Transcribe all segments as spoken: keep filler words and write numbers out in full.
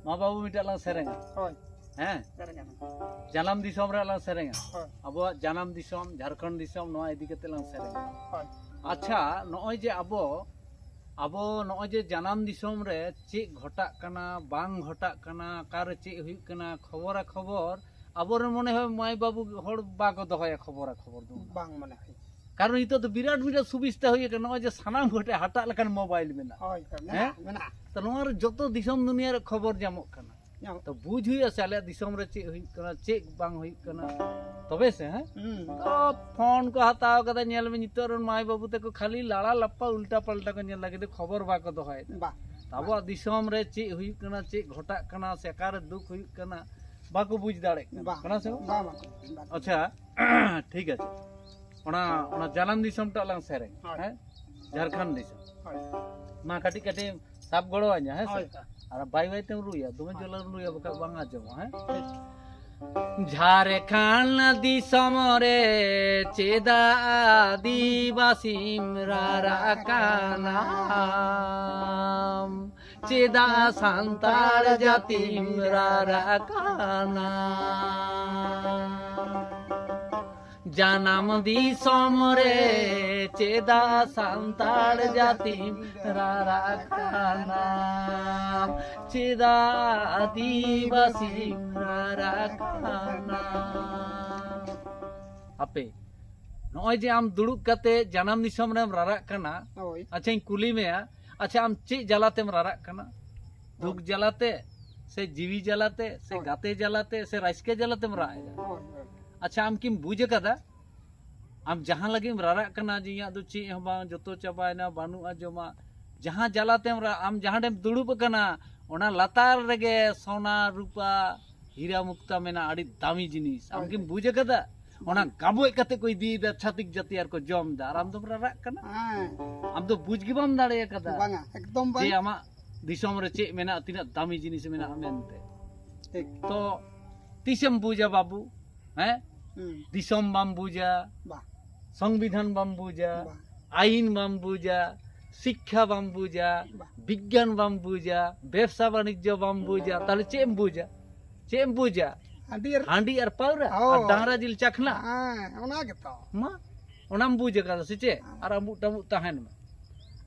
ᱢᱟ ᱵᱟᱹᱵᱩ, ᱢᱤᱫᱴᱟᱝ ᱞᱟᱝ ᱥᱮᱨᱮᱧᱟ᱾ ᱦᱳᱭ᱾ ᱦᱮᱸ, ᱥᱮᱨᱮᱧ ᱟᱞᱟᱝ᱾ ᱡᱟᱱᱟᱢ ᱫᱤᱥᱚᱢ ᱨᱮᱭᱟᱜ ᱞᱟᱝ ᱥᱮᱨᱮᱧᱟ᱾ ᱦᱳᱭ᱾ ᱟᱵᱚᱣᱟᱜ ᱡᱟᱱᱟᱢ ᱫᱤᱥᱚᱢ, ᱡᱷᱟᱲᱠᱷᱚᱸᱰ ᱫᱤᱥᱚᱢ, ᱱᱚᱣᱟ ᱤᱫᱤ ᱠᱟᱛᱮ ᱞᱟᱝ ᱥᱮᱨᱮᱧᱟ᱾ ᱦᱳᱭ᱾ ᱟᱪᱪᱷᱟ, ᱱᱚᱜᱼᱚᱭ ᱡᱮ ᱟᱵᱚ ᱟᱵᱚ ᱱᱚᱜᱼᱚᱭ ᱡᱮ ᱡᱟᱱᱟᱢ ᱫᱤᱥᱚᱢ ᱨᱮ ᱪᱮᱫ ᱜᱷᱚᱴᱟᱜ ᱠᱟᱱᱟ, ᱵᱟᱝ ᱜᱷᱚᱴᱟᱜ ᱠᱟᱱᱟ, ᱚᱠᱟᱨᱮ ᱪᱮᱫ ᱦᱩᱭᱩᱜ ᱠᱟᱱᱟ, ᱠᱷᱚᱵᱚᱨᱟ ᱠᱷᱚᱵᱚᱨ, ᱟᱵᱚᱨᱮᱱ ᱢᱚᱱᱮ ᱦᱚᱭ ᱢᱟᱹᱭ ᱵᱟᱹᱵᱩ ᱦᱚᱲ ᱵᱟᱠᱚ ᱫᱚᱦᱚᱭᱟ ᱠᱷᱚᱵᱚᱨᱟ ᱠᱷᱚᱵᱚᱨ ᱫᱚ᱾ ᱵᱟᱝ ᱢᱚᱱᱮ ᱦᱩᱭ᱾ ᱠᱟᱨᱚᱱ ᱱᱤᱛᱚᱜ ᱫᱚ ᱵᱤᱨᱟᱴ ᱵᱤᱨᱟᱴ ᱥᱩᱵᱤᱥᱛᱟ ᱦᱩᱭ ᱟᱠᱟᱱᱟ, ᱱᱚᱜᱼᱚᱭ ᱡᱮ ᱥᱟᱱᱟᱢ ᱜᱷᱚᱴᱮ ᱦᱟᱴᱟᱜ ᱞᱮᱠᱟᱱ ᱢᱳᱵᱟᱭᱤᱞ ᱢᱮᱱᱟᱜᱼᱟ᱾ ᱦᱳᱭ, ᱦᱳᱭ, ᱦᱮᱸ? ᱢᱮᱱᱟᱜᱼᱟ, ᱢᱮᱱᱟᱜᱼᱟ᱾ ᱛᱚ ᱱᱚᱣᱟ ᱨᱮ ᱡᱚᱛᱚ ᱫᱤᱥᱚᱢ ᱫᱩᱱᱤᱭᱟᱹ ᱨᱮ ᱠᱷᱚᱵᱚᱨ ᱧᱟᱢᱚᱜ ᱠᱟᱱᱟ᱾ ᱧᱟᱢᱚᱜ ᱛᱚ ᱵᱩᱡᱽ ᱦᱩᱭᱩᱜᱼᱟ ᱥᱮ ᱟᱞᱮᱭᱟᱜ ᱫᱤᱥᱚᱢ ᱨᱮ ᱪᱮᱫ ᱦᱩᱭᱩᱜ ᱠᱟᱱᱟ, ᱪᱮᱫ ᱵᱟᱝ ᱦᱩᱭᱩᱜ ᱠᱟᱱᱟ, ᱦᱩᱸ᱾ ᱛᱚ ᱯᱷᱳᱱ ᱠᱚ ᱦᱟᱛᱟᱣ ᱠᱟᱫᱟ, ᱧᱮᱞ ᱢᱮ ᱱᱤᱛᱚᱜ ᱨᱮᱱ ᱢᱟᱹᱭ ᱵᱟᱹᱵᱩ ᱛᱟᱠᱚ ᱠᱷᱟᱹᱞᱤ ᱞᱟᱲᱟ ᱞᱟᱯᱟ ᱩᱞᱴᱟ ᱯᱟᱞᱴᱟ ᱠᱚ ᱧᱮᱞ ᱞᱟᱹᱜᱤᱫ ᱠᱷᱚᱵᱚᱨ ᱵᱟᱠᱚ ᱫᱚᱦᱚᱭᱮᱫᱟ᱾ ᱵᱟ᱾ ᱟᱵᱚᱣᱟᱜ ᱫᱤᱥᱚᱢ ᱨᱮ ᱪᱮᱫ ᱦᱩᱭᱩᱜ ᱠᱟᱱᱟ, ᱪᱮᱫ ᱜᱷᱚᱴᱟᱜ ᱠᱟᱱᱟ, ᱥᱮ ᱚᱠᱟᱨᱮ ᱫᱩᱠ ᱦᱩᱭᱩᱜ ᱠᱟᱱᱟ, ᱵᱟᱠᱚ ᱵᱩᱡᱽ ᱫᱟᱲᱮᱭᱟᱜ ᱠᱟᱱᱟ᱾ ᱵᱟ᱾ ᱠᱟᱱᱟ ᱥᱮ ᱵᱟᱝ? ᱵᱟ, ᱵᱟ, ᱵᱟ᱾ ᱟᱪᱪᱷᱟ, ᱴᱷᱤᱠ ᱟᱪᱷᱮ, ᱚᱱᱟ ᱚᱱᱟ ᱡᱟᱱᱟᱢ ᱫᱤᱥᱚᱢ ᱴᱟᱜ ᱞᱟᱝ ᱥᱮᱨᱮᱧ, ᱦᱳᱭ᱾ ᱦᱮᱸ, ᱡᱷᱟᱲᱠᱷᱚᱸᱰ ᱫᱤᱥᱚᱢ᱾ ᱦᱳᱭ᱾ ᱢᱟ ᱠᱟᱹᱴᱤᱡ ᱠᱟᱹᱴᱤᱡ ᱥᱟᱵ ᱜᱚᱲᱚ ᱟᱹᱧᱟ, ᱦᱮᱸ ᱥᱮ? ᱦᱳᱭ, ᱦᱳᱭ᱾ ᱟᱨ ᱵᱟᱭ ᱵᱟᱭ ᱛᱮᱢ ᱨᱩᱭᱟ, ᱫᱚᱢᱮ ᱡᱳᱨ ᱨᱩᱭᱟ, ᱵᱟᱠᱷᱟᱡ ᱵᱟᱝ ᱟᱸᱡᱚᱢᱚᱜᱼᱟ, ᱦᱮᱸ? ᱴᱷᱤᱠ᱾ ᱡᱷᱟᱲᱠᱷᱚᱸᱰ ᱫᱤᱥᱚᱢ ᱨᱮ ᱪᱮᱫᱟᱜ ᱟᱹᱫᱤᱵᱟᱹᱥᱤᱢ ᱨᱟᱨᱟᱜ ᱠᱟᱱᱟᱢ? ᱪᱮᱫᱟᱜ ᱥᱟᱱᱛᱟᱲ ᱡᱟᱹᱛᱤᱢ ᱨᱟᱨᱟᱜ ᱠᱟᱱᱟ? ᱡᱟᱱᱟᱢ ᱫᱤᱥᱚᱢ ᱨᱮ ᱪᱮᱫᱟᱜ ᱥᱟᱱᱛᱟᱲ ᱡᱟᱹᱛᱤᱢ ᱨᱟᱨᱟᱜ ᱠᱟᱱᱟ? ᱪᱮᱫᱟᱜ ᱟᱹᱫᱤᱵᱟᱹᱥᱤᱢ ᱨᱟᱨᱟᱜ ᱠᱟᱱᱟ? ᱟᱯᱮ ᱱᱚᱜᱼᱚᱭ ᱡᱮ ᱟᱢ ᱫᱩᱲᱩᱵ ᱠᱟᱛᱮ ᱡᱟᱱᱟᱢ ᱫᱤᱥᱚᱢ ᱨᱮᱢ ᱨᱟᱨᱟᱜ ᱠᱟᱱᱟ, ᱦᱳᱭ᱾ ᱟᱪᱪᱷᱟᱧ ᱠᱩᱞᱤ ᱢᱮᱭᱟ, ᱟᱪᱪᱷᱟ, ᱟᱢ ᱪᱮᱫ ᱡᱟᱞᱟᱛᱮᱢ ᱨᱟᱨᱟᱜ ᱠᱟᱱᱟ? ᱫᱩᱠ ᱦᱳᱭ᱾ ᱡᱟᱞᱟᱛᱮ, ᱥᱮ ᱡᱤᱣᱤ ᱡᱟᱞᱟᱛᱮ, ᱥᱮ ᱦᱳᱭ᱾ ᱜᱟᱛᱮ ᱡᱟᱞᱟᱛᱮ, ᱥᱮ ᱨᱟᱹᱥᱠᱟᱹ ᱡᱟᱞᱟᱛᱮᱢ ᱨᱟᱜ ᱮᱫᱟ? ᱦᱳᱭ, ᱦᱳᱭ᱾ ᱟᱪᱪᱷᱟ, ᱟᱢ ᱠᱤᱢ ᱵᱩᱡᱽ ᱟᱠᱟᱫᱟ? ᱟᱢ ᱡᱟᱦᱟᱸ ᱞᱟᱹᱜᱤᱫ ᱮᱢ ᱨᱟᱨᱟᱜ ᱠᱟᱱᱟ ᱡᱮ ᱤᱧᱟᱹᱜ ᱫᱚ ᱪᱮᱫ ᱦᱚᱸ ᱵᱟᱝ, ᱡᱚᱛᱚ ᱪᱟᱵᱟᱭᱮᱱᱟ, ᱵᱟᱹᱱᱩᱜᱼᱟ ᱡᱚᱢᱟᱜ, ᱡᱟᱦᱟᱸ ᱡᱟᱞᱟᱛᱮᱢ ᱨᱟᱜ, ᱟᱢ ᱡᱟᱦᱟᱸ ᱴᱷᱮᱱ ᱫᱩᱲᱩᱵ ᱟᱠᱟᱱᱟ, ᱚᱱᱟ ᱞᱟᱛᱟᱨ ᱨᱮᱜᱮ ᱥᱚᱱᱟ, ᱨᱩᱯᱟ, ᱦᱤᱨᱟ, ᱢᱩᱠᱛᱟ ᱢᱮᱱᱟᱜᱼᱟ, ᱟᱹᱰᱤ ᱫᱟᱢᱤ ᱡᱤᱱᱤᱥ᱾ ᱟᱢ ᱦᱳᱭ, ᱠᱤᱢ ᱦᱳᱭ᱾ ᱵᱩᱡᱽ ᱟᱠᱟᱫᱟ? ᱚᱱᱟ ᱜᱟᱵᱚᱡ ᱠᱟᱛᱮ ᱠᱚ ᱤᱫᱤᱭᱮᱫᱟ ᱪᱷᱟᱹᱛᱤᱠ ᱡᱟᱹᱛᱤ ᱟᱨ ᱠᱚ ᱡᱚᱢ ᱮᱫᱟ, ᱟᱨ ᱟᱢ ᱫᱚᱢ ᱨᱟᱨᱟᱜ ᱠᱟᱱᱟ᱾ ᱦᱮᱸ᱾ ᱟᱢ ᱫᱚ ᱵᱩᱡᱽ ᱜᱮ ᱵᱟᱢ ᱫᱟᱲᱮ ᱟᱠᱟᱫᱟ ᱵᱟᱝᱟ, ᱮᱠᱫᱚᱢ ᱵᱟᱝ᱾ ᱡᱮ ᱟᱢᱟᱜ ᱫᱤᱥᱚᱢ ᱨᱮ ᱪᱮᱫ ᱢᱮᱱᱟᱜᱼᱟ, ᱛᱤᱱᱟᱹᱜ ᱫᱟᱢᱤ ᱡᱤᱱᱤᱥ ᱢᱮᱱᱟᱜᱼᱟ ᱢᱮᱱᱛᱮ᱾ ᱴᱷᱤᱠ᱾ ᱛᱚ ᱛᱤᱥᱮᱢ ᱵᱩᱡᱟ ᱵᱟᱹᱵᱩ? ᱦᱮᱸ? ᱦᱩᱸ᱾ ᱫᱤᱥᱚᱢ ᱵᱟᱢ ᱵᱩᱡᱟ, ᱵᱟ᱾ ᱥᱚᱝᱵᱤᱫᱷᱟᱱ ᱵᱟᱢ ᱵᱩᱡᱟ, ᱵᱟ᱾ ᱟᱭᱤᱱ ᱵᱟᱢ ᱵᱩᱡᱟ, ᱥᱤᱠᱠᱷᱟ ᱵᱟᱢ ᱵᱩᱡᱟ, ᱵᱟᱝ᱾ ᱵᱤᱜᱽᱜᱟᱱ ᱵᱟᱢ ᱵᱩᱡᱟ, ᱵᱮᱵᱽᱥᱟ ᱵᱟᱱᱤᱡᱽᱡᱚ ᱵᱟᱢ ᱵᱩᱡᱟ, ᱛᱟᱦᱞᱮ ᱪᱮᱫ ᱮᱢ ᱵᱩᱡᱟ? ᱪᱮᱫ ᱮᱢ ᱵᱩᱡᱟ? ᱦᱟᱺᱰᱤ ᱟᱨ ᱦᱟᱺᱰᱤ ᱟᱨ ᱯᱟᱹᱣᱨᱟᱹ ᱟᱨ ᱦᱳᱭ᱾ ᱰᱟᱝᱨᱟ ᱡᱤᱞ ᱪᱟᱠᱷᱱᱟ᱾ ᱦᱮᱸ, ᱚᱱᱟ ᱜᱮᱛᱚ᱾ ᱢᱟ, ᱚᱱᱟᱢ ᱵᱩᱡᱽ ᱟᱠᱟᱫᱟ ᱥᱮ ᱪᱮᱫ? ᱦᱮᱸ᱾ ᱟᱨ ᱟᱢᱩᱜ ᱴᱟᱢᱩᱜ ᱛᱟᱦᱮᱱ ᱢᱮ᱾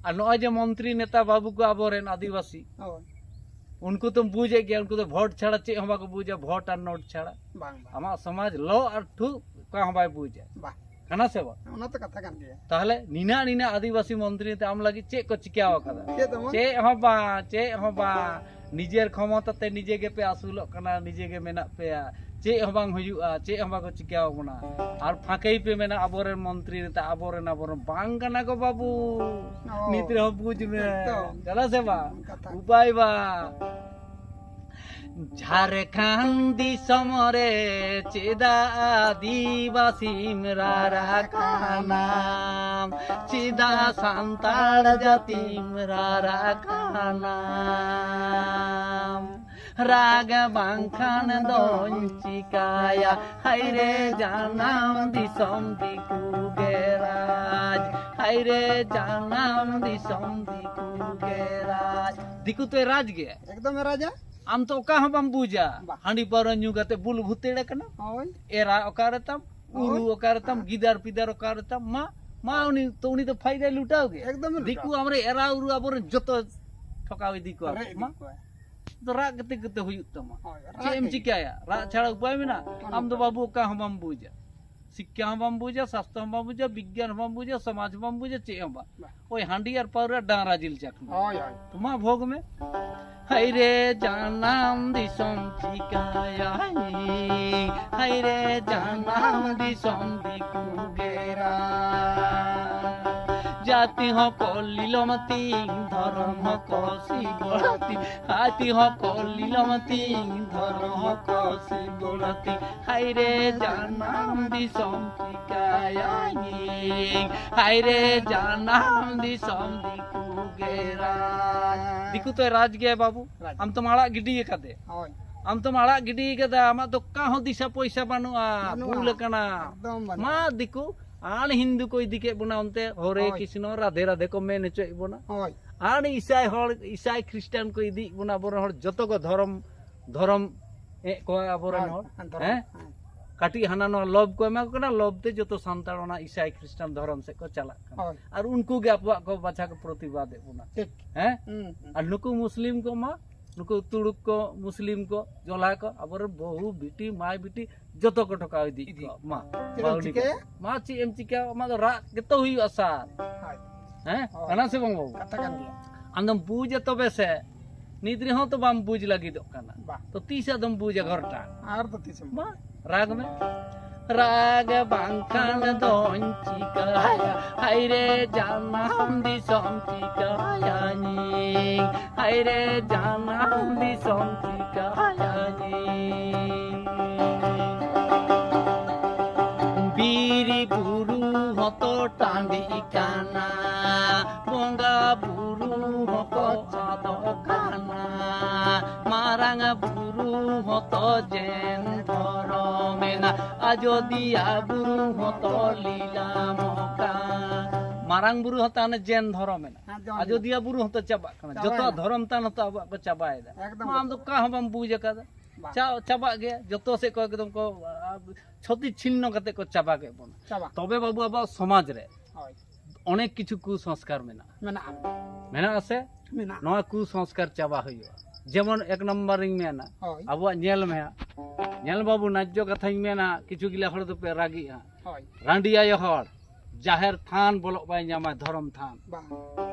ᱟᱨ ᱱᱚᱜᱼᱚᱭ ᱡᱮ ᱢᱚᱱᱛᱨᱤ ᱱᱮᱛᱟ ᱵᱟᱹᱵᱩ ᱠᱚ ᱟᱵᱚᱨᱮᱱ ᱟᱹᱫᱤᱵᱟᱹᱥᱤ, ᱦᱳᱭ᱾ ᱩᱱᱠᱩ ᱫᱚᱢ ᱵᱩᱡᱮᱫ ᱜᱮᱭᱟ, ᱩᱱᱠᱩ ᱫᱚ ᱵᱷᱳᱴ ᱪᱷᱟᱲᱟ ᱪᱮᱫ ᱦᱚᱸ ᱵᱟᱠᱚ ᱵᱩᱡᱟ, ᱵᱷᱳᱴ ᱟᱨ ᱱᱳᱴ ᱪᱷᱟᱲᱟ᱾ ᱵᱟᱝ, ᱵᱟᱝ᱾ ᱟᱢᱟᱜ ᱥᱚᱢᱟᱡᱽ ᱞᱚ ᱟᱨ ᱴᱷᱩ ᱚᱠᱟ ᱦᱚᱸ ᱵᱟᱭ ᱵᱩᱡᱟ᱾ ᱵᱟᱝ᱾ ᱠᱟᱱᱟ ᱥᱮ ᱵᱟᱝ? ᱚᱱᱟ ᱛᱚ ᱠᱟᱛᱷᱟ ᱠᱟᱱ ᱜᱮᱭᱟ᱾ ᱛᱟᱦᱞᱮ ᱱᱤᱱᱟᱜ ᱱᱤᱱᱟᱜ ᱟᱹᱫᱤᱵᱟᱹᱥᱤ ᱢᱚᱱᱛᱨᱤ ᱛᱮ ᱟᱢ ᱞᱟᱹᱜᱤᱫ ᱪᱮᱫ ᱠᱚ ᱪᱤᱠᱟᱹᱣ ᱟᱠᱟᱫᱟ? ᱪᱮᱫ ᱮᱢᱚᱱ? ᱪᱮᱫ ᱦᱚᱸ ᱵᱟᱝ, ᱪᱮᱫ ᱦᱚᱸ ᱵᱟᱝ᱾ ᱱᱤᱡᱮᱨ ᱠᱷᱚᱢᱚᱛᱟ ᱛᱮ ᱱᱤᱡᱮ ᱜᱮᱯᱮ ᱟᱹᱥᱩᱞᱚᱜ ᱠᱟᱱᱟ, ᱱᱤᱡᱮ ᱜᱮ ᱢᱮᱱᱟᱜ ᱯᱮᱭᱟ᱾ ᱪᱮᱫ ᱦᱚᱸ ᱵᱟᱝ ᱦᱩᱭᱩᱜᱼᱟ, ᱪᱮᱫ ᱦᱚᱸ ᱵᱟᱠᱚ ᱪᱤᱠᱟᱹᱣ ᱵᱚᱱᱟ᱾ ᱟᱨ ᱯᱷᱟᱸᱠᱮᱭ ᱯᱮ ᱢᱮᱱᱟ ᱟᱵᱚᱨᱮᱱ ᱢᱚᱱᱛᱨᱤ ᱱᱮᱛᱟ, ᱟᱵᱚᱨᱮᱱ, ᱟᱵᱚᱨᱮᱱ᱾ ᱵᱟᱝ ᱠᱟᱱᱟ ᱠᱚ ᱵᱟᱹᱵᱩ᱾ ᱚ᱾ ᱱᱤᱛ ᱨᱮᱦᱚᱸ ᱵᱩᱡᱽ ᱢᱮ᱾ ᱮᱠᱫᱚᱢ᱾ ᱪᱟᱞᱟᱜ ᱥᱮ ᱵᱟᱝ? ᱠᱟᱛᱷᱟ᱾ ᱩᱯᱟᱭ ᱵᱟᱝ᱾ ᱡᱷᱟᱨᱠᱷᱚᱸᱰ ᱫᱤᱥᱚᱢ ᱨᱮ ᱪᱮᱫᱟᱜ ᱟᱹᱫᱤᱵᱟᱹᱥᱤᱢ ᱨᱟᱨᱟ ᱠᱟᱱᱟᱢ? ᱪᱮᱫᱟᱜ ᱥᱟᱱᱛᱟᱲ ᱡᱟᱹᱛᱤᱢ ᱨᱟᱨᱟ ᱠᱟᱱᱟᱢ? ᱨᱟᱜ ᱵᱟᱝᱠᱷᱟᱱ ᱫᱚᱧ ᱪᱤᱠᱟᱭᱟ, ᱦᱟᱭ ᱨᱮ ᱡᱟᱱᱟᱢ ᱫᱤᱥᱚᱢ ᱫᱤᱠᱩ ᱜᱮ ᱨᱟᱡᱽ, ᱦᱟᱭ ᱨᱮ ᱡᱟᱱᱟᱢ ᱫᱤᱥᱚᱢ ᱫᱤᱠᱩ ᱜᱮ ᱨᱟᱡᱽ᱾ ᱫᱤᱠᱩ ᱛᱚᱭ ᱨᱟᱡᱽ ᱜᱮᱭᱟ᱾ ᱮᱠᱫᱚᱢ ᱮ ᱨᱟᱡᱟ᱾ ᱟᱢ ᱛᱚ ᱚᱠᱟ ᱦᱚᱸ ᱵᱟᱢ ᱵᱩᱡᱟ᱾ ᱵᱟ᱾ ᱦᱟᱺᱰᱤ ᱯᱟᱹᱣᱨᱟᱹ ᱧᱩ ᱠᱟᱛᱮ ᱵᱩᱞ ᱵᱷᱩᱛᱮᱲ ᱟᱠᱟᱱᱟ᱾ ᱦᱳᱭ᱾ ᱮᱨᱟ ᱚᱠᱟ ᱨᱮᱛᱟᱢ, ᱩᱨᱩ ᱦᱳᱭ᱾ ᱚᱠᱟ ᱨᱮᱛᱟᱢ, ᱦᱮᱸ᱾ ᱜᱤᱫᱟᱹᱨ ᱯᱤᱫᱟᱹᱨ ᱚᱠᱟ ᱨᱮᱛᱟᱢ, ᱢᱟ, ᱢᱟ ᱩᱱᱤ ᱛᱚ, ᱩᱱᱤ ᱫᱚ ᱯᱷᱟᱭᱫᱟᱭ ᱞᱩᱴᱟᱣ ᱜᱮ᱾ ᱮᱠᱫᱚᱢ ᱮ ᱞᱩᱴᱟᱣ᱾ ᱫᱤᱠᱩ ᱟᱢᱨᱮ ᱮᱨᱟ ᱩᱨᱩ ᱟᱵᱚᱨᱮᱱ ᱡᱚᱛᱚ ᱴᱷᱚᱠᱟᱣ ᱤᱫᱤ ᱠᱚᱣᱟ ᱨᱮᱡ ᱠᱚ, ᱢᱟ᱾ ᱤᱫᱤ ᱠᱚᱣᱟ᱾ ᱛᱚ ᱨᱟᱜ ᱠᱟᱛᱮ ᱠᱟᱛᱮ ᱦᱩᱭᱩᱜ ᱛᱟᱢᱟ᱾ ᱦᱳᱭ, ᱨᱟᱜ ᱪᱮᱫ ᱮᱢ ᱜᱮ᱾ ᱪᱤᱠᱟᱹᱭᱟ? ᱨᱟᱜ ᱪᱷᱟᱲᱟ ᱩᱯᱟᱭ ᱢᱮᱱᱟᱜᱼᱟ? ᱚᱱᱟ ᱟᱢ ᱫᱚ ᱠᱚ᱾ ᱵᱟᱹᱵᱩ ᱚᱠᱟ ᱦᱚᱸ ᱵᱟᱢ ᱵᱩᱡᱟ᱾ ᱥᱤᱠᱠᱷᱟ ᱦᱚᱸ ᱵᱟᱢ ᱵᱩᱡᱟ, ᱥᱟᱥᱛᱨᱚ ᱦᱚᱸ ᱵᱟᱢ ᱵᱩᱡᱟ, ᱵᱤᱜᱽᱜᱟᱱ ᱦᱚᱸ ᱵᱟᱢ ᱵᱩᱡᱟ, ᱥᱚᱢᱟᱡᱽ ᱦᱚᱸ ᱵᱟᱢ ᱵᱩᱡᱟ, ᱪᱮᱫ ᱦᱚᱸ ᱵᱟᱝ᱾ ᱵᱟᱝ᱾ ᱳᱭ ᱦᱟᱺᱰᱤ ᱟᱨ ᱯᱟᱹᱣᱨᱟᱹ ᱰᱟᱝᱨᱟ ᱡᱤᱞ ᱪᱟᱠᱷᱱᱟ᱾ ᱦᱳᱭ, ᱦᱳᱭ᱾ ᱛᱚ ᱢᱟ ᱵᱷᱳᱜᱽ ᱢᱮ᱾ ᱦᱟᱭ ᱨᱮ ᱡᱟᱱᱟᱢ ᱫᱤᱥᱚᱢ ᱪᱤᱠᱟᱹᱭᱟᱭ, ᱦᱟᱭ ᱨᱮ ᱡᱟᱱᱟᱢ ᱫᱤᱥᱚᱢ ᱫᱤᱠᱩ ᱜᱮᱨᱟ᱾ ᱡᱟᱹᱛᱤ ᱦᱚᱸ ᱠᱚ ᱞᱤᱞᱚᱢ ᱛᱤᱧ, ᱫᱷᱚᱨᱚᱢ ᱦᱚᱸ ᱠᱚ ᱥᱤᱵᱚᱲ ᱛᱤᱧ, ᱡᱟᱹᱛᱤ ᱦᱚᱸ ᱠᱚ ᱞᱤᱞᱚᱢ ᱛᱤᱧ, ᱫᱷᱚᱨᱚᱢ ᱦᱚᱸ ᱠᱚ ᱥᱤᱵᱚᱲ ᱛᱤᱧ, ᱦᱟᱭ ᱨᱮ ᱡᱟᱱᱟᱢ ᱫᱤᱥᱚᱢ ᱪᱤᱠᱟᱹᱭᱟᱭᱤᱧ, ᱦᱟᱭ ᱨᱮ ᱡᱟᱱᱟᱢ ᱫᱤᱥᱚᱢ ᱫᱤᱠᱩ ᱜᱮ ᱨᱟᱡᱽ᱾ ᱫᱤᱠᱩ ᱛᱚᱭ ᱨᱟᱡᱽ ᱜᱮᱭᱟ ᱵᱟᱹᱵᱩ, ᱨᱟᱡᱽ᱾ ᱟᱢ ᱛᱚᱢ ᱟᱲᱟᱜ ᱜᱤᱰᱤ ᱟᱠᱟᱫᱮ᱾ ᱦᱳᱭ᱾ ᱟᱢ ᱛᱚᱢ ᱟᱲᱟᱜ ᱜᱤᱰᱤ ᱟᱠᱟᱫᱟ, ᱟᱢᱟᱜ ᱫᱚ ᱚᱠᱟ ᱦᱚᱸ ᱫᱤᱥᱟᱹ ᱯᱚᱭᱥᱟ ᱵᱟᱹᱱᱩᱜᱼᱟ, ᱵᱟᱹᱱᱩᱜᱼᱟ᱾ ᱵᱷᱩᱞ ᱟᱠᱟᱱᱟ᱾ ᱮᱠᱫᱚᱢ ᱵᱟᱹᱱᱩᱜᱼᱟ᱾ ᱢᱟ ᱫᱤᱠᱩ, ᱟᱨ ᱦᱤᱱᱫᱩ ᱠᱚ ᱤᱫᱤ ᱠᱮᱫ ᱵᱚᱱᱟ ᱚᱱᱛᱮ, ᱦᱚᱨᱮ ᱦᱳᱭ᱾ ᱠᱨᱤᱥᱱᱚ, ᱨᱟᱫᱷᱮ ᱨᱟᱫᱷᱮ ᱠᱚ ᱢᱮᱱ ᱦᱚᱪᱚᱭᱮᱫ ᱵᱚᱱᱟ᱾ ᱦᱳᱭ᱾ ᱟᱨ ᱤᱥᱟᱭ ᱦᱚᱲ, ᱤᱥᱟᱭ ᱠᱷᱨᱤᱥᱴᱟᱱ ᱠᱚ ᱤᱫᱤᱭᱮᱫ ᱵᱚᱱᱟ, ᱟᱵᱚᱨᱮᱱ ᱦᱚᱲ ᱡᱚᱛᱚ ᱠᱚ ᱫᱷᱚᱨᱚᱢ, ᱫᱷᱚᱨᱚᱢ ᱮᱫ ᱠᱚᱣᱟ ᱟᱵᱚᱨᱮᱱ ᱦᱳᱭ, ᱦᱚᱲ᱾ ᱫᱷᱚᱨᱚᱢ, ᱦᱮᱸ? ᱦᱮᱸ᱾ ᱠᱟᱹᱴᱤᱡ ᱦᱟᱱᱟ ᱱᱚᱣᱟ ᱞᱚᱵᱽ ᱠᱚ ᱮᱢᱟ ᱠᱚ ᱠᱟᱱᱟ, ᱞᱚᱵᱽ ᱛᱮ ᱡᱚᱛᱚ ᱥᱟᱱᱛᱟᱲ ᱚᱱᱟ ᱤᱥᱟᱭ ᱠᱷᱨᱤᱥᱴᱟᱱ ᱫᱷᱚᱨᱚᱢ ᱥᱮᱫ ᱠᱚ ᱪᱟᱞᱟᱜ ᱠᱟᱱᱟ᱾ ᱦᱳᱭ᱾ ᱟᱨ ᱩᱱᱠᱩ ᱜᱮ ᱟᱵᱚᱣᱟᱜ ᱠᱚ ᱵᱟᱪᱷᱟ ᱠᱚ ᱯᱨᱚᱛᱤᱵᱟᱫ ᱮᱫ ᱵᱚᱱᱟ᱾ ᱴᱷᱤᱠ᱾ ᱦᱮᱸ? ᱦᱩᱸ, ᱦᱩᱸ᱾ ᱟᱨ ᱱᱩᱠᱩ ᱢᱩᱥᱞᱤᱢ ᱠᱚ ᱢᱟ, ᱱᱩᱠᱩ ᱛᱩᱲᱩᱠ ᱠᱚ, ᱢᱩᱥᱞᱤᱢ ᱠᱚ, ᱡᱚᱞᱟ ᱠᱚ, ᱟᱵᱚᱨᱮᱱ ᱵᱟᱹᱦᱩ, ᱵᱤᱴᱤ, ᱢᱟᱭ ᱵᱤᱴᱤ, ᱡᱚᱛᱚ ᱠᱚ ᱴᱷᱚᱠᱟᱣ ᱤᱫᱤᱭᱮᱫ ᱤᱫᱤ᱾ ᱠᱚᱣᱟ᱾ ᱢᱟ, ᱪᱮᱫ ᱮᱢ ᱵᱟᱹᱦᱩ ᱪᱤᱠᱟᱹᱭᱟ? ᱱᱤᱠᱟᱹ᱾ ᱢᱟ ᱪᱮᱫ ᱮᱢ ᱪᱤᱠᱟᱹᱭᱟ? ᱟᱢᱟᱜ ᱫᱚ ᱨᱟᱜ ᱜᱮᱛᱚ ᱦᱩᱭᱩᱜᱼᱟ ᱥᱟᱨ᱾ ᱦᱳᱭ᱾ ᱦᱮᱸ? ᱦᱳᱭ᱾ ᱠᱟᱱᱟ ᱥᱮ ᱵᱟᱝ ᱵᱟᱹᱵᱩ? ᱠᱟᱛᱷᱟ ᱠᱟᱱ ᱜᱮᱭᱟ᱾ ᱟᱢᱫᱚᱢ ᱵᱩᱡᱟ ᱛᱚᱵᱮ ᱥᱮ, ᱱᱤᱛ ᱨᱮᱦᱚᱸ ᱛᱚ ᱵᱟᱢ ᱵᱩᱡᱽ ᱞᱟᱹᱜᱤᱫᱚᱜ ᱠᱟᱱᱟ᱾ ᱵᱟ᱾ ᱛᱚ ᱛᱤᱥ ᱟᱫᱚᱢ ᱵᱩᱡᱟ ᱜᱷᱚᱨᱴᱟ? ᱟᱨ ᱫᱚ ᱛᱤᱥᱮᱢ ᱵᱟ, ᱨᱟᱜᱽ ᱢᱮ᱾ ᱨᱟᱜᱽ ᱵᱟᱝᱠᱷᱟᱱ ᱫᱚᱧ ᱪᱤᱠᱟᱹᱭᱟ, ᱦᱟᱭ ᱨᱮ ᱡᱟᱱᱟᱢ ᱫᱤᱥᱚᱢ ᱪᱤᱠᱟᱹᱭᱟᱹᱧ, ᱦᱟᱭ ᱨᱮ ᱡᱟᱱᱟᱢ ᱫᱤᱥᱚᱢ ᱪᱤᱠᱟᱹᱭᱟᱹᱧ᱾ ᱵᱤᱨ ᱵᱩᱨᱩ ᱦᱚᱸᱛᱚ ᱴᱟᱺᱰᱤ ᱠᱟᱱᱟ, ᱵᱚᱸᱜᱟ ᱵᱩᱨᱩ ᱦᱚᱸᱠᱚ ᱟᱫᱚᱜ ᱠᱟᱱᱟ, ᱢᱟᱨᱟᱝ ᱵᱩᱨᱩ ᱦᱚᱸᱛᱚ ᱡᱮᱱ ᱫᱷᱚᱨᱚᱢ ᱮᱱᱟ, ᱟᱡᱚᱫᱤᱭᱟ ᱵᱩᱨᱩ ᱦᱚᱸᱛᱚ ᱞᱤᱞᱟᱢᱚᱜ ᱠᱟᱱ᱾ ᱢᱟᱨᱟᱝ ᱵᱩᱨᱩ ᱦᱚᱸᱛᱚ ᱦᱟᱱᱮ ᱡᱮᱱ ᱫᱷᱚᱨᱚᱢ ᱮᱱᱟ, ᱦᱮᱸ, ᱡᱚᱢ ᱟᱡᱚᱫᱤᱭᱟ ᱵᱩᱨᱩ ᱦᱚᱸᱛᱚ ᱪᱟᱵᱟᱜ ᱠᱟᱱᱟ, ᱪᱟᱵᱟᱭᱮᱱᱟ᱾ ᱡᱚᱛᱚ ᱫᱷᱚᱨᱚᱢ ᱛᱟᱱ ᱦᱚᱸᱛᱚ ᱟᱵᱚᱣᱟᱜ ᱠᱚ ᱪᱟᱵᱟᱭᱮᱫᱟ᱾ ᱮᱠᱫᱚᱢ ᱢᱟ ᱟᱢ ᱫᱚ ᱵᱟᱵᱟ᱾ ᱚᱠᱟ ᱦᱚᱸ ᱵᱟᱢ ᱵᱩᱡᱽ ᱟᱠᱟᱫᱟ᱾ ᱵᱟᱝ᱾ ᱪᱟ-, ᱪᱟᱵᱟᱜ ᱜᱮᱭᱟ, ᱡᱚᱛᱚ ᱥᱮᱫ ᱠᱚ ᱮᱠᱫᱚᱢ ᱠᱚ, ᱟ, ᱪᱷᱚᱛᱤ ᱪᱷᱤᱱᱱᱚ ᱠᱟᱛᱮ ᱠᱚ ᱪᱟᱵᱟ ᱠᱮᱫ ᱵᱚᱱᱟ᱾ ᱪᱟᱵᱟ᱾ ᱛᱚᱵᱮ ᱵᱟᱹᱵᱩ, ᱟᱵᱚᱣᱟᱜ ᱥᱚᱢᱟᱡᱽ ᱨᱮ ᱦᱳᱭ᱾ ᱚᱱᱮᱠ ᱠᱤᱪᱷᱩ ᱠᱩᱥᱚᱝᱥᱠᱟᱨ ᱢᱮᱱᱟᱜᱼᱟ᱾ ᱢᱮᱱᱟᱜᱼᱟ᱾ ᱢᱮᱱᱟᱜᱼᱟ ᱥᱮ? ᱢᱮᱱᱟᱜᱼᱟ᱾ ᱱᱚᱣᱟ ᱠᱩᱥᱚᱝᱥᱠᱟᱨ ᱪᱟᱵᱟ ᱦᱩᱭᱩᱜᱼᱟ᱾ ᱡᱮᱢᱚᱱ ᱮᱠ ᱱᱚᱢᱵᱚᱨ ᱨᱤᱧ ᱢᱮᱱᱟ, ᱦᱳᱭ᱾ ᱟᱵᱚᱣᱟᱜ ᱧᱮᱞ ᱢᱮ ᱦᱟᱸᱜ, ᱧᱮᱞ ᱵᱟᱹᱵᱩ, ᱱᱟᱡᱽᱡᱚ ᱠᱟᱛᱷᱟᱧ ᱢᱮᱱᱟ, ᱠᱤᱪᱷᱩ ᱜᱤᱞᱟ ᱦᱚᱲ ᱫᱚᱯᱮ ᱨᱟᱹᱜᱤᱜᱼᱟ᱾ ᱦᱳᱭ᱾ ᱨᱟᱺᱰᱤ ᱟᱭᱳ ᱦᱚᱲ ᱡᱟᱦᱮᱨ ᱛᱷᱟᱱ ᱵᱚᱞᱚᱜ ᱵᱟᱭ ᱧᱟᱢᱟ, ᱫᱷᱚᱨᱚᱢ ᱛᱷᱟᱱ᱾ ᱵᱟᱝ᱾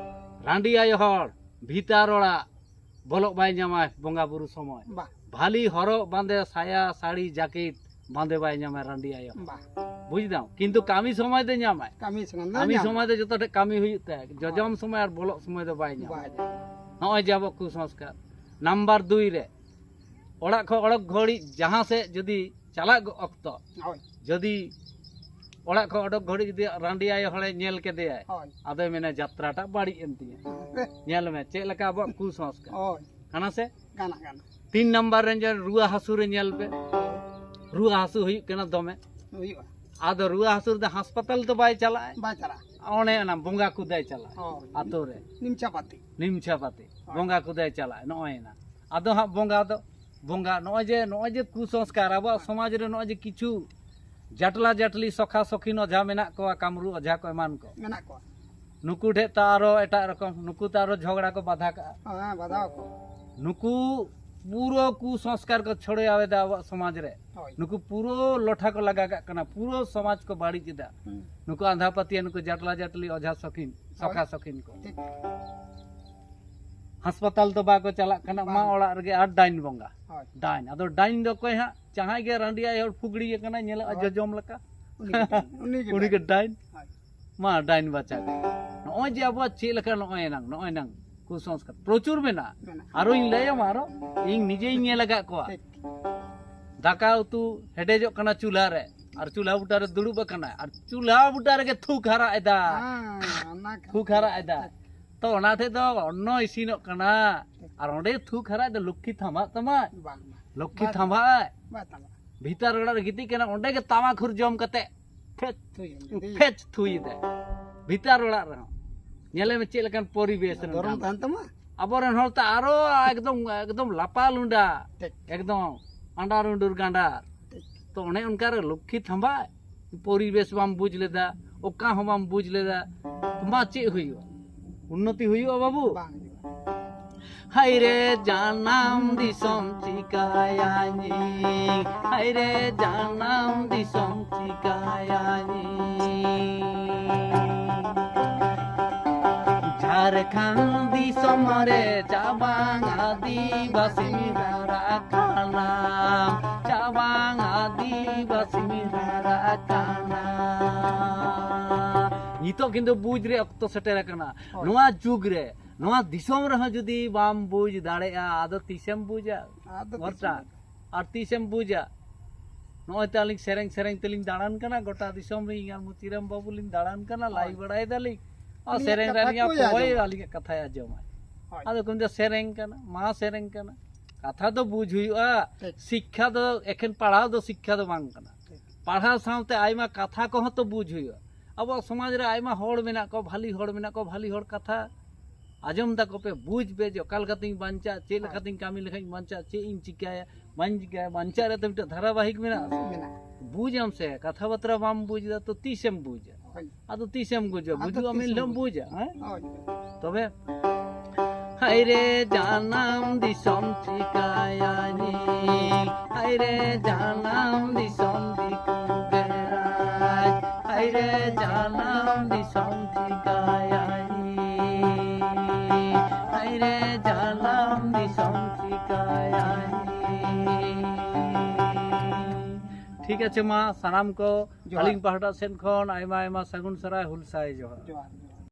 ᱨᱟᱺᱰᱤ ᱟᱭᱳ ᱦᱚᱲ ᱵᱷᱤᱛᱟᱨ ᱚᱲᱟᱜ ᱵᱚᱞᱚᱜ ᱵᱟᱭ ᱧᱟᱢᱟ ᱵᱚᱸᱜᱟ ᱵᱩᱨᱩ ᱥᱚᱢᱚᱭ᱾ ᱵᱟᱝ᱾ ᱵᱷᱟᱞᱤ ᱦᱚᱨᱚᱜ ᱵᱟᱸᱫᱮ, ᱥᱟᱭᱟ, ᱥᱟᱹᱲᱤ, ᱡᱟᱹᱠᱤᱴ ᱵᱟᱸᱫᱮ ᱵᱟᱭ ᱧᱟᱢᱟ ᱨᱟᱺᱰᱤ ᱟᱭᱳ᱾ ᱵᱟᱝ᱾ ᱵᱩᱡᱽ ᱫᱟᱢ? ᱠᱤᱱᱛᱩ ᱠᱟᱹᱢᱤ ᱥᱚᱢᱚᱭ ᱫᱚ ᱧᱟᱢᱟᱭ᱾ ᱠᱟᱹᱢᱤ ᱥᱚᱢᱚᱭ ᱫᱚ ᱠᱟᱹᱢᱤ ᱧᱟᱢᱟᱭ᱾ ᱥᱚᱢᱚᱭ ᱫᱚ ᱡᱚᱛᱚ ᱴᱷᱮᱱ ᱠᱟᱹᱢᱤ ᱦᱩᱭᱩᱜ ᱛᱟᱭᱟ, ᱡᱚᱡᱚᱢ ᱦᱳᱭ᱾ ᱥᱚᱢᱚᱭ ᱟᱨ ᱵᱚᱞᱚᱜ ᱥᱚᱢᱚᱭ ᱫᱚ ᱵᱟᱭ ᱧᱟᱢᱟ᱾ ᱵᱟᱭ ᱧᱟᱢᱟ᱾ ᱱᱚᱜᱼᱚᱭ ᱡᱮ ᱟᱵᱚ ᱠᱩᱥᱚᱝᱥᱠᱟᱨ᱾ ᱱᱟᱢᱵᱟᱨ ᱫᱩᱭ ᱨᱮ, ᱚᱲᱟᱜ ᱠᱷᱚᱱ ᱚᱰᱚᱠ ᱜᱷᱟᱹᱲᱤᱡ ᱡᱟᱦᱟᱸ ᱥᱮᱫ ᱡᱩᱫᱤ ᱪᱟᱞᱟᱜ ᱚᱠᱛᱚ, ᱦᱳᱭ᱾ ᱡᱩᱫᱤ ᱚᱲᱟᱜ ᱠᱷᱚᱱ ᱚᱰᱚᱠ ᱜᱷᱟᱹᱲᱤᱡ ᱡᱩᱫᱤ ᱨᱟᱺᱰᱤ ᱟᱭᱳ ᱦᱚᱲᱮ ᱧᱮᱞ ᱠᱮᱫᱮᱭᱟᱭ, ᱦᱳᱭ᱾ ᱟᱫᱚᱭ ᱢᱮᱱᱟ, "ᱡᱟᱛᱨᱟᱴᱟᱜ ᱵᱟᱹᱲᱤᱡ ᱮᱱ ᱛᱤᱧᱟ᱾ ᱧᱮᱞ ᱢᱮ ᱪᱮᱫ ᱞᱮᱠᱟ ᱟᱵᱚᱣᱟᱜ ᱠᱩᱥᱚᱝᱥᱠᱟᱨ᱾" ᱦᱳᱭ᱾ ᱠᱟᱱᱟ ᱥᱮ? ᱠᱟᱱᱟ, ᱠᱟᱱᱟ᱾ ᱛᱤᱱ ᱱᱟᱢᱵᱟᱨ ᱨᱮ ᱡᱮ ᱨᱩᱣᱟᱹ ᱦᱟᱹᱥᱩ ᱨᱮ ᱧᱮᱞ ᱯᱮ, ᱨᱩᱣᱟᱹ ᱦᱟᱹᱥᱩ ᱦᱩᱭᱩᱜ ᱠᱟᱱᱟ ᱫᱚᱢᱮ᱾ ᱦᱩᱭᱩᱜᱼᱟ᱾ ᱟᱫᱚ ᱨᱩᱣᱟᱹ ᱦᱟᱹᱥᱩ ᱨᱮᱫᱚ ᱦᱟᱥᱯᱟᱛᱟᱞ ᱫᱚ ᱵᱟᱭ ᱪᱟᱞᱟᱜᱼᱟ᱾ ᱵᱟᱭ ᱪᱟᱞᱟᱜᱼᱟ᱾ ᱚᱱᱮ ᱚᱱᱟ ᱵᱚᱸᱜᱟ ᱠᱚᱫᱟᱭ ᱪᱟᱞᱟᱜᱼᱟ᱾ ᱦᱳᱭ᱾ ᱟᱛᱳ ᱨᱮ᱾ ᱱᱤᱢᱪᱟ ᱯᱟᱹᱛᱤ᱾ ᱱᱤᱢᱪᱷᱟ ᱯᱟᱹᱛᱤ᱾ ᱦᱳᱭ᱾ ᱵᱚᱸᱜᱟ ᱠᱚᱫᱟᱭ ᱪᱟᱞᱟᱜᱼᱟ᱾ ᱱᱚᱜᱼᱚᱭ ᱮᱱᱟ᱾ ᱟᱫᱚ ᱦᱟᱸᱜ ᱵᱚᱸᱜᱟ ᱫᱚ, ᱵᱚᱸᱜᱟ, ᱱᱚᱜᱼᱚᱭ ᱡᱮ, ᱱᱚᱜᱼᱚᱭ ᱡᱮ ᱠᱩᱥᱚᱝᱥᱠᱟᱨ ᱟᱵᱚᱣᱟᱜ ᱥᱚᱢᱟᱡᱽ ᱨᱮ, ᱱᱚᱜᱼᱚᱭ ᱡᱮ ᱠᱤᱪᱷᱩ ᱡᱟᱴᱞᱟ ᱡᱟᱴᱞᱤ ᱥᱚᱠᱷᱟ ᱥᱚᱠᱷᱤᱱ ᱚᱡᱷᱟ ᱢᱮᱱᱟᱜ ᱠᱚᱣᱟ, ᱠᱟᱢᱨᱩ ᱚᱡᱷᱟ ᱠᱚ ᱮᱢᱟᱱ ᱠᱚ᱾ ᱢᱮᱱᱟᱜ ᱠᱚᱣᱟ᱾ ᱱᱩᱠᱩ ᱴᱷᱮᱡ ᱛᱚ ᱟᱨᱚ ᱮᱴᱟᱜ ᱨᱚᱠᱚᱢ, ᱱᱩᱠᱩ ᱛᱚ ᱟᱨᱚ ᱡᱷᱚᱜᱽᱲᱟ ᱠᱚ ᱵᱟᱫᱷᱟ ᱠᱟᱜᱼᱟ᱾ ᱦᱮᱸ, ᱵᱟᱫᱷᱟ ᱟᱠᱚ᱾ ᱱᱩᱠᱩ ᱯᱩᱨᱟᱹ ᱠᱩᱥᱚᱝᱥᱠᱟᱨ ᱠᱚ ᱪᱷᱚᱲᱭᱟᱣᱮᱫᱟ ᱟᱵᱚᱣᱟᱜ ᱥᱚᱢᱟᱡᱽ ᱨᱮ᱾ ᱦᱳᱭ᱾ ᱱᱩᱠᱩ ᱯᱩᱨᱟᱹ ᱞᱚᱴᱷᱟ ᱠᱚ ᱞᱟᱜᱟ ᱠᱟᱜ ᱠᱟᱱᱟ, ᱯᱩᱨᱟᱹ ᱥᱚᱢᱟᱡᱽ ᱠᱚ ᱵᱟᱹᱲᱤᱡ ᱮᱫᱟ᱾ ᱦᱩᱸ᱾ ᱱᱩᱠᱩ ᱟᱸᱫᱷᱟ ᱯᱟᱹᱛᱭᱟᱹᱣ, ᱱᱩᱠᱩ ᱡᱟᱴᱞᱟ ᱡᱟᱴᱞᱤ ᱚᱡᱷᱟ ᱥᱚᱠᱷᱤᱱ, ᱦᱳᱭ᱾ ᱥᱚᱠᱷᱟ ᱥᱚᱠᱷᱤᱱ ᱠᱚ᱾ ᱴᱷᱤᱠ᱾ ᱦᱟᱥᱯᱟᱛᱟᱞ ᱫᱚ ᱵᱟᱠᱚ ᱪᱟᱞᱟᱜ ᱠᱟᱱᱟ, ᱢᱟ ᱵᱟᱝ᱾ ᱚᱲᱟᱜ ᱨᱮᱜᱮ ᱟᱨ ᱰᱟᱭᱤᱱ ᱵᱚᱸᱜᱟ᱾ ᱦᱳᱭ᱾ ᱰᱟᱭᱤᱱ, ᱟᱫᱚ ᱰᱟᱭᱤᱱ ᱫᱚ ᱚᱠᱚᱭ ᱦᱟᱸᱜ? ᱡᱟᱦᱟᱸᱭ ᱜᱮ ᱨᱟᱺᱰᱤ ᱟᱭ ᱦᱚᱲ ᱯᱷᱩᱜᱲᱤ ᱟᱠᱟᱱᱟᱭ, ᱧᱮᱞᱚᱜᱼᱟ ᱦᱳᱭ᱾ ᱡᱚᱡᱚᱢ ᱞᱮᱠᱟ᱾ ᱩᱱᱤ ᱜᱮ ᱰᱟᱭᱤᱱ᱾ ᱩᱱᱤ ᱜᱮ ᱩᱱᱤ ᱜᱮ ᱰᱟᱭᱤᱱ᱾ ᱰᱟᱭᱤᱱ᱾ ᱦᱳᱭ᱾ ᱢᱟ ᱰᱟᱭᱤᱱ ᱵᱟᱪᱟ ᱜᱮ᱾ ᱱᱚᱜᱼᱚᱭ ᱡᱮ ᱟᱵᱚᱣᱟᱜ ᱪᱮᱫ ᱞᱮᱠᱟ ᱱᱚᱜᱼᱚᱭ ᱮᱱᱟᱝ, ᱱᱚᱜᱼᱚᱭ ᱮᱱᱟᱝ ᱠᱩᱥᱚᱝᱥᱠᱟᱨ ᱯᱨᱚᱪᱩᱨ ᱢᱮᱱᱟᱜᱼᱟ᱾ ᱢᱮᱱᱟᱜᱼᱟ᱾ ᱟᱨᱚᱧ ᱞᱟᱹᱭᱟᱢᱟ, ᱟᱨᱚ ᱤᱧ ᱱᱤᱡᱮᱧ ᱧᱮᱞ ᱟᱠᱟᱫ ᱠᱚᱣᱟ᱾ ᱴᱷᱤᱠ᱾ ᱫᱟᱠᱟ ᱩᱛᱩ ᱦᱮᱰᱮᱡᱚᱜ ᱠᱟᱱᱟ ᱪᱩᱞᱦᱟᱹ ᱨᱮ, ᱟᱨ ᱪᱩᱞᱦᱟᱹ ᱵᱩᱴᱟᱹ ᱨᱮ ᱫᱩᱲᱩᱵ ᱟᱠᱟᱱᱟᱭ, ᱟᱨ ᱪᱩᱞᱦᱟᱹ ᱵᱩᱴᱟᱹ ᱨᱮᱜᱮ ᱛᱷᱩᱠ ᱦᱟᱨᱟᱜ ᱮᱫᱟ᱾ ᱦᱮᱸ, ᱚᱱᱟ ᱠᱟᱱ ᱛᱷᱩᱠ ᱦᱟᱨᱟᱜ ᱜᱮᱭᱟ᱾ ᱮᱫᱟ᱾ ᱴᱷᱤᱠ᱾ ᱛᱚ ᱚᱱᱟ ᱴᱷᱮᱡ ᱫᱚ ᱚᱱᱱᱚ ᱤᱥᱤᱱᱚᱜ ᱠᱟᱱᱟ, ᱴᱷᱤᱠ᱾ ᱟᱨ ᱚᱸᱰᱮ ᱛᱷᱩᱠ ᱦᱟᱨᱟᱜ ᱫᱚ ᱞᱚᱠᱠᱷᱤ ᱛᱷᱟᱢᱵᱟᱜ ᱛᱟᱢᱟᱭ᱾ ᱵᱟᱝ, ᱵᱟᱝ᱾ ᱞᱚᱠᱠᱷᱤ ᱵᱟᱭ ᱛᱷᱟᱢᱵᱟᱜ ᱟᱭ᱾ ᱵᱟᱭ ᱛᱷᱟᱢᱵᱟᱜᱼᱟ᱾ ᱵᱷᱤᱛᱟᱨ ᱚᱲᱟᱜ ᱨᱮ ᱜᱤᱛᱤᱡ ᱠᱟᱱᱟ, ᱚᱸᱰᱮ ᱜᱮ ᱛᱟᱢᱟ ᱠᱷᱩᱨ ᱡᱚᱢ ᱠᱟᱛᱮ ᱯᱷᱮᱪ, ᱛᱷᱩᱭ ᱮᱱ ᱜᱮ᱾ ᱯᱷᱮᱪ ᱛᱷᱩᱭ ᱮᱫᱟᱭ᱾ ᱵᱷᱤᱛᱟᱨ ᱚᱲᱟᱜ ᱨᱮᱦᱚᱸ᱾ ᱧᱮᱞᱮ ᱢᱮ ᱪᱮᱫ ᱞᱮᱠᱟᱱ ᱯᱚᱨᱤᱵᱮᱥ ᱨᱮ ᱫᱷᱚᱨᱚᱢ ᱢᱮᱱᱟᱜ ᱛᱟᱦᱮᱱ ᱛᱟᱢᱟ᱾ ᱟᱵᱚᱨᱮᱱ ᱦᱚᱲ ᱛᱚ ᱟᱨᱚ ᱮᱠᱫᱚᱢ, ᱮᱠᱫᱚᱢ ᱞᱟᱯᱟ ᱞᱩᱸᱰᱟ᱾ ᱴᱷᱤᱠ᱾ ᱮᱠᱫᱚᱢ ᱟᱸᱰᱟᱨ ᱩᱸᱰᱩᱨ ᱜᱟᱸᱰᱟᱨ᱾ ᱴᱷᱤᱠ᱾ ᱛᱚ ᱚᱱᱮ ᱚᱱᱠᱟ ᱨᱮ ᱞᱚᱠᱠᱷᱤ ᱛᱷᱟᱢᱵᱟᱭ, ᱯᱚᱨᱤᱵᱮᱥ ᱵᱟᱢ ᱵᱩᱡᱽ ᱞᱮᱫᱟ, ᱚᱠᱟ ᱦᱚᱸ ᱵᱟᱢ ᱵᱩᱡᱽ ᱞᱮᱫᱟ, ᱢᱟ ᱪᱮᱫ ᱦᱩᱭᱩᱜᱼᱟ? ᱩᱱᱱᱚᱛᱤ ᱦᱩᱭᱩᱜᱼᱟ ᱵᱟᱹᱵᱩ? ᱵᱟᱝ ᱦᱩᱭᱩᱜᱼᱟ᱾ ᱦᱟᱭ ᱨᱮ ᱡᱟᱱᱟᱢ ᱫᱤᱥᱚᱢ ᱪᱤᱠᱟᱹᱭᱟᱹᱧ, ᱦᱟᱭ ᱨᱮ ᱡᱟᱱᱟᱢ ᱫᱤᱥᱚᱢ ᱪᱤᱠᱟᱹᱭᱟᱹᱧ᱾ ᱡᱷᱟᱨᱠᱷᱚᱸᱰ ᱫᱤᱥᱚᱢ ᱨᱮ ᱪᱟᱵᱟᱝ ᱟᱹᱫᱤᱵᱟᱹᱥᱤ ᱦᱟᱨᱟ ᱠᱟᱱᱟ, ᱪᱟᱵᱟᱝ ᱟᱹᱫᱤᱵᱟᱹᱥᱤ ᱦᱟᱨᱟ ᱠᱟᱱᱟ᱾ ᱱᱤᱛᱚᱜ ᱠᱤᱱᱛᱩ ᱵᱩᱡᱽ ᱨᱮ ᱚᱠᱛᱚ ᱥᱮᱴᱮᱨ ᱟᱠᱟᱱᱟ᱾ ᱦᱳᱭ᱾ ᱱᱚᱣᱟ ᱡᱩᱜᱽ ᱨᱮ, ᱱᱚᱣᱟ ᱫᱤᱥᱚᱢ ᱨᱮᱦᱚᱸ ᱡᱩᱫᱤ ᱵᱟᱢ ᱵᱩᱡᱽ ᱫᱟᱲᱮᱭᱟᱜᱼᱟ, ᱟᱫᱚ ᱛᱤᱥᱮᱢ ᱵᱩᱡᱟ? ᱟᱫᱚ ᱛᱤᱥᱮᱢ ᱵᱚᱨᱛᱟ᱾ ᱵᱩᱡᱟ? ᱟᱨ ᱛᱤᱥᱮᱢ ᱵᱩᱡᱟ? ᱱᱚᱜᱼᱚᱭ ᱛᱚ ᱟᱹᱞᱤᱧ ᱥᱮᱨᱮᱧ ᱥᱮᱨᱮᱧ ᱛᱮᱞᱤᱧ ᱫᱟᱬᱟᱱ ᱠᱟᱱᱟ ᱜᱚᱴᱟ ᱫᱤᱥᱚᱢ ᱨᱮ, ᱤᱧ ᱟᱨ ᱢᱩᱛᱤᱨᱟᱢ ᱵᱟᱹᱵᱩ ᱞᱤᱧ ᱫᱟᱬᱟᱱ ᱠᱟᱱᱟ, ᱞᱟᱭ ᱦᱳᱭ᱾ ᱵᱟᱲᱟᱭ ᱫᱟᱞᱤᱧ᱾ ᱟᱨ ᱩᱱᱤᱭᱟᱜ ᱥᱮᱨᱮᱧ ᱠᱟᱛᱷᱟ ᱨᱟᱱᱤᱝ ᱠᱚᱭ ᱟᱠᱚ ᱦᱳᱭ, ᱟᱸᱡᱚᱢᱟ᱾ ᱟᱹᱞᱤᱧᱟᱜ ᱠᱟᱛᱷᱟᱭ ᱟᱸᱡᱚᱢᱟ᱾ ᱦᱳᱭ᱾ ᱟᱫᱚ ᱠᱚ ᱢᱮᱱᱫᱟ, "ᱥᱮᱨᱮᱧ ᱠᱟᱱᱟ, ᱢᱟ ᱥᱮᱨᱮᱧ ᱠᱟᱱᱟ᱾" ᱠᱟᱛᱷᱟ ᱫᱚ ᱵᱩᱡᱽ ᱦᱩᱭᱩᱜᱼᱟ᱾ ᱴᱷᱤᱠ᱾ ᱥᱤᱠᱠᱷᱟ ᱫᱚ ᱮᱠᱷᱮᱱ ᱯᱟᱲᱦᱟᱣ ᱫᱚ ᱥᱤᱠᱠᱷᱟ ᱫᱚ ᱵᱟᱝ ᱠᱟᱱᱟ᱾ ᱴᱷᱤᱠ᱾ ᱯᱟᱲᱦᱟᱣ ᱥᱟᱶᱛᱮ ᱟᱭᱢᱟ ᱠᱟᱛᱷᱟ ᱠᱚᱦᱚᱸ ᱛᱚ ᱵᱩᱡᱽ ᱦᱩᱭᱩᱜᱼᱟ᱾ ᱟᱵᱚᱣᱟᱜ ᱥᱚᱢᱟᱡᱽ ᱨᱮ ᱟᱭᱢᱟ ᱦᱚᱲ ᱢᱮᱱᱟᱜ ᱠᱚᱣᱟ, ᱵᱷᱟᱞᱤ ᱦᱚᱲ ᱢᱮᱱᱟᱜ ᱠᱚᱣᱟ, ᱵᱷᱟᱞᱤ ᱦᱚᱲ ᱠᱟᱛᱷᱟ ᱟᱸᱡᱚᱢ ᱫᱟᱠᱚ ᱯᱮ, ᱵᱩᱡᱽ ᱯᱮ ᱡᱮ ᱚᱠᱟ ᱞᱮᱠᱟᱛᱤᱧ ᱵᱟᱧᱪᱟᱜ, ᱪᱮᱫ ᱞᱮᱠᱟᱛᱤᱧ ᱠᱟᱹᱢᱤ ᱞᱮᱠᱷᱟᱱ ᱤᱧ ᱵᱟᱧᱪᱟᱜ, ᱪᱮᱫ ᱤᱧ ᱪᱤᱠᱟᱹᱭᱟ, ᱵᱟᱹᱧ ᱪᱤᱠᱟᱹᱭᱟ, ᱵᱟᱧᱪᱟᱜ ᱨᱮ ᱛᱚ ᱢᱤᱫᱴᱮᱱ ᱫᱷᱟᱨᱟᱵᱟᱦᱤᱠ ᱢᱮᱱᱟᱜᱼᱟ ᱥᱮ? ᱢᱮᱱᱟᱜᱼᱟ᱾ ᱵᱩᱡᱟᱢ ᱥᱮ, ᱠᱟᱛᱷᱟ ᱵᱟᱛᱨᱟ ᱵᱟᱢ ᱵᱩᱡᱽ ᱮᱫᱟ ᱛᱚ ᱛᱤᱥᱮᱢ ᱵᱩᱡᱟ? ᱦᱳᱭ᱾ ᱟᱫᱚ ᱛᱤᱥᱮᱢ ᱵᱩᱡᱟ? ᱟᱫᱚ ᱵᱩᱡᱩᱜ ᱟᱢ, ᱛᱤᱥᱮᱢ ᱮᱱᱦᱤᱞᱳᱜ ᱮᱢ ᱵᱩᱡᱟ᱾ ᱵᱩᱡᱟ, ᱦᱮᱸ? ᱦᱳᱭ᱾ ᱛᱚᱵᱮ ᱦᱟᱭᱨᱮ ᱡᱟᱱᱟᱢ ᱫᱤᱥᱚᱢ ᱪᱤᱠᱟᱭᱟᱹᱧ, ᱦᱟᱭᱨᱮ ᱡᱟᱱᱟᱢ ᱫᱤᱥᱚᱢ ᱫᱤᱠᱩ ᱵᱮᱲᱟᱭ, ᱦᱟᱭᱨᱮ ᱡᱟᱱᱟᱢ ᱫᱤᱥᱚᱢ ᱪᱤᱠᱟᱭᱟᱹᱧ, ᱦᱟᱭᱨᱮ ᱡᱟᱱᱟᱢ ᱫᱤᱥᱚᱢ ᱪᱤᱠᱟᱭᱟᱹᱧ᱾ ᱴᱷᱤᱠ ᱟᱪᱷᱮ, ᱢᱟ ᱥᱟᱱᱟᱢ ᱠᱚ ᱡᱚᱦᱟᱨ᱾ ᱟᱹᱞᱤᱧ ᱯᱟᱦᱴᱟ ᱥᱮᱫ ᱠᱷᱚᱱ ᱟᱭᱢᱟ ᱟᱭᱢᱟ ᱥᱟᱹᱜᱩᱱ ᱥᱟᱨᱦᱟᱣ, ᱦᱩᱞ ᱥᱟᱭ ᱡᱚᱦᱟᱨ᱾ ᱡᱚᱦᱟᱨ᱾